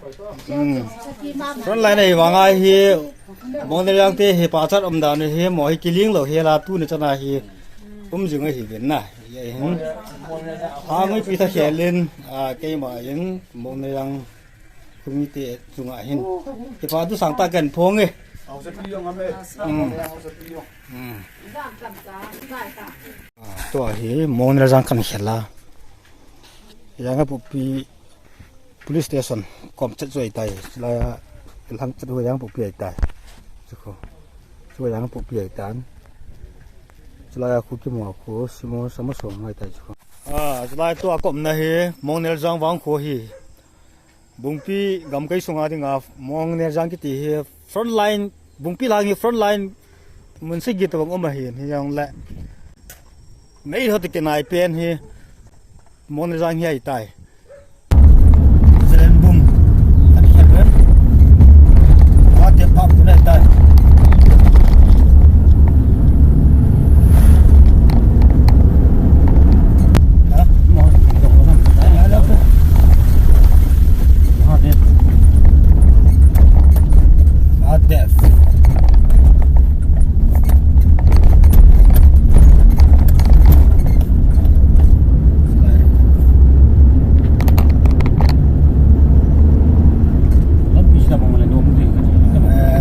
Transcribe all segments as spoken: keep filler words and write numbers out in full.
Hmm. Front line ahi vang a hi, Mongnerjang te hi pachat um dan hi, mo hi kiling lou hi la tu ni chana hi, um jing ahi vin na. Hi ahin. Ha ngui pi tha khelin, a, keima in, Mongnerjang kumi te chunga hin. Hi pa tu sang ta kan phong e. Hmm. Hmm. A, tua hi, Mongnerjang kan khela. Jangpokpi Police Station kom chet chu ahitai. Chulai a lang chet hu Jangpokpi ahitai. Chukho. Chu Jangpokpi ahitan. Chulai a khu kimu a khu Simol Samasong ahitai chukho. A, chulai tua komna hi Mongnerjang vangkho hi. Bungpi gamkai sunga dinga Mongnerjang kiti hi front line, Bungpi lang hi front line mun sagi tabang um ahin, hijongle. Mei ho te kinai pen hi Mongnerjang hi ahitai. Zalen bung. Ati khen pen. Ate pap tu ahitai. Ha? Mo. Ate.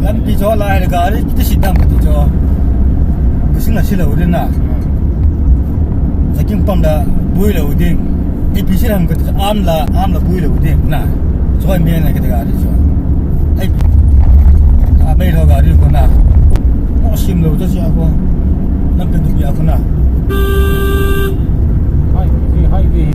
Lampi chu lai le gari ti sidam ti chu. Kising la silo rin na. Jaking pam da bui lo ding. A P C lam ka am la, am la bui lo ding na. Choi me na ka gari chu. Ai. A mei lo gari ko na. O sim lo ta sia ko. Nam pe du bia ko na. Hai, hai, hai.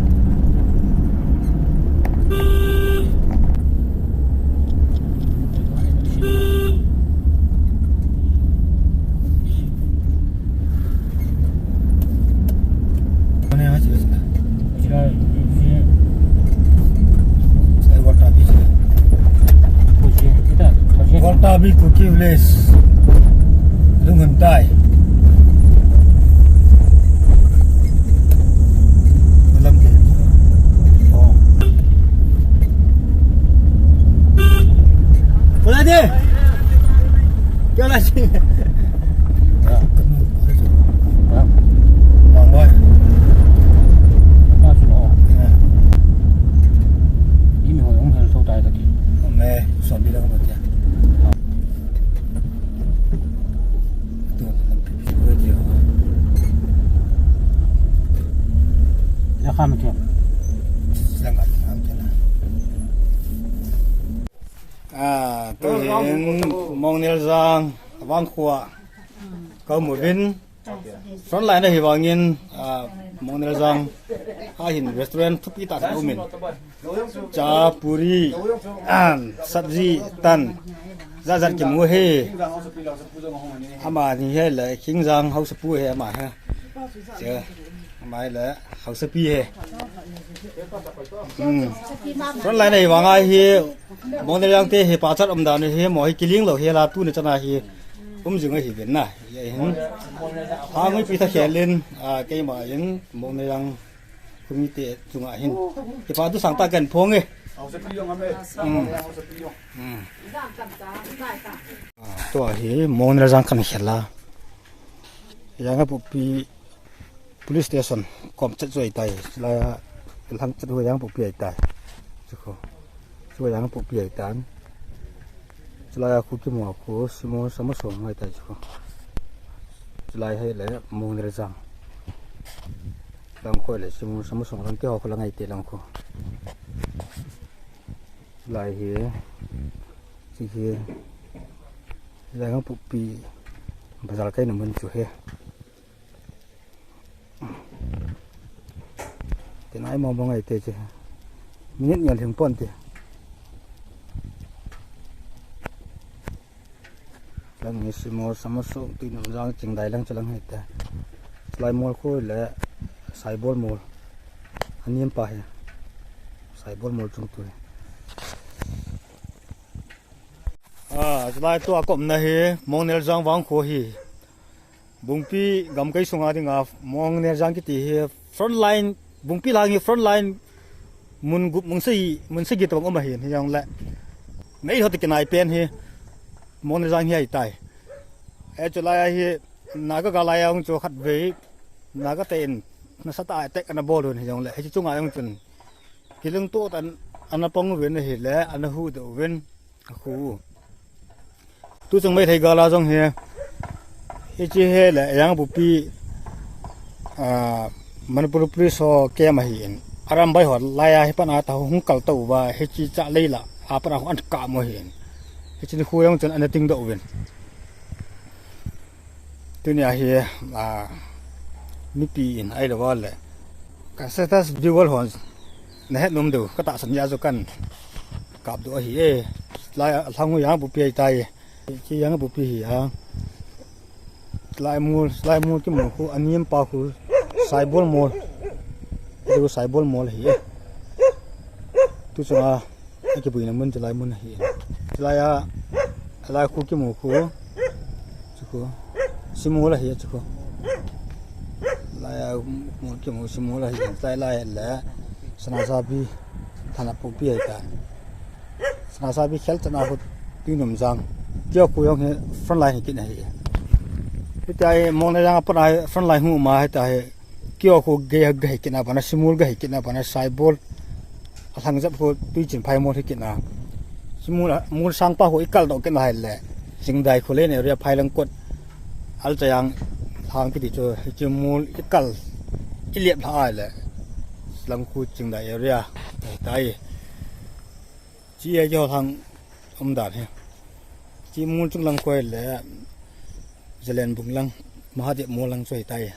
Volta Beach, Kuki Village. Lungun tai. Malam ke. Oh. Wala de. Kya la si? Ya. Ya. Mang boy. Ya. Imi ho ong hel so tai ta ki. Me, so bi la ko tia. Ah, tuhin Mongnerjang vangkho a ka um uvin. Frontline ahi vangin, ah, Mongnerjang a hin restaurant thupi tah khat umin. Cha, puri, an, sabji, tan, jat jat kimu e. Ama ni hi le, Kingjang haosapu e ama hi. Che, ama hi le, haosapi e. Hmm. Frontline ahi vang a hi, Mongnerjang te hi pachat um dan hi, mo hi kiling lou hi la tu ni chana hi. Um jing ahi vin na. Hi ahin. Ha ngui pi tha khelin, a, keima in, Mongnerjang kumi te chunga hin. Hi pa tu sang ta kan phong e. Hmm. Hmm. A, tua hi Mongnerjang kan khela. Jangpokpi Police Station kom chet chu ahitai. Chulai a lang chet hu Jangpokpi ahitai. Chukho. Chu Jangpokpi ahitan. Chulai a khu kimu a khu Simol Samasong ahitai chukho. Chulai hi le Mongnerjang. Langkho le Simol Samasong lang kiho khu lang ahi te langkho. Lai hi, chi hi, Jangpokpi bazar kaina mun chu hi. Te nai mo mo ngai te chi. Minute ngal hing pon te. Lang hi Simol Samasong, Tuinumjang, Chingdai lang chu lang hi te. Lai mol khu le Saibol mol. Anem pa hi. Saibol mol chung tu hi. A, chulai tua komna hi Mongnerjang vangkho hi. Bungpi gamkai sunga dinga Mongnerjang kiti hi frontline, Bungpi lang hi frontline mun gup mun sei, mun sagi tabang um ahin, hijongle. Mei ho te kinai pen hi Mongnaijang hi ahitai. E, chulai a hi Naga gal lai a hung chu khatvei Naga te in nasatah a attack ana bol un hijongle, hiche chunga jong chun kilungto tah in ana pang uvin ahile, ana huhdoh uvin, akhu u. Tuchung Meitei gal a jong hi, hiche hi le Yaingangpokpi, ah, Manipur Police ho camp ahin, Arambai ho lai a hi pat a tah hung kal tou uva, hiche Chalei lah a pat a hung ana kap u ahin. Hiche nikho jong chun ana tingdoh uvin. Tunia hi, ah, mipi in ahilou le ka status viewer hon nahet nom diu katahsan jeh a chu kan kapdoh ahi e. Lai a lhang u Yaingangpokpi ahitai. Hiche Yaingangpokpi hi a. Lai mol, lai mol kimu khu, anem pa khu Saibol mol. Hiche khu Saibol mol ahi e. Tuchunga akipuina mun chu lai mun ahi. Chulai a, lai khu kimu khu, chu khu Simol ahi chu khu. Lai a mol kimu Simol ahi. Chulai lai le Sanasabi, Thanatpokpi ahitai. Sanasabi khel chan a khu Tuinumjang. Keiho khu jong hi front line hi kit ahi. Hitia hi Mongnaijang a pat a hi front line hung um a hitia hi. Keiho khu gei, gei hi kit na bana, Simol gei hi kit na bana, Saibol. Alhang jep khu Tuichinphai mol hi kit na. Simol, mol sangpa khu ikal doh kit na ahile Chingdai khu le ne area Phailangkot. Alchajang lhang kiti chu hiche mol ikal, ilep lha ahile lang khu Chingdai area ahitai. Hiche a keiho lhang umdan hi. Hiche mol chung lang khu ahile Jalenbung lang, Mahadev mol lang chu ahitai.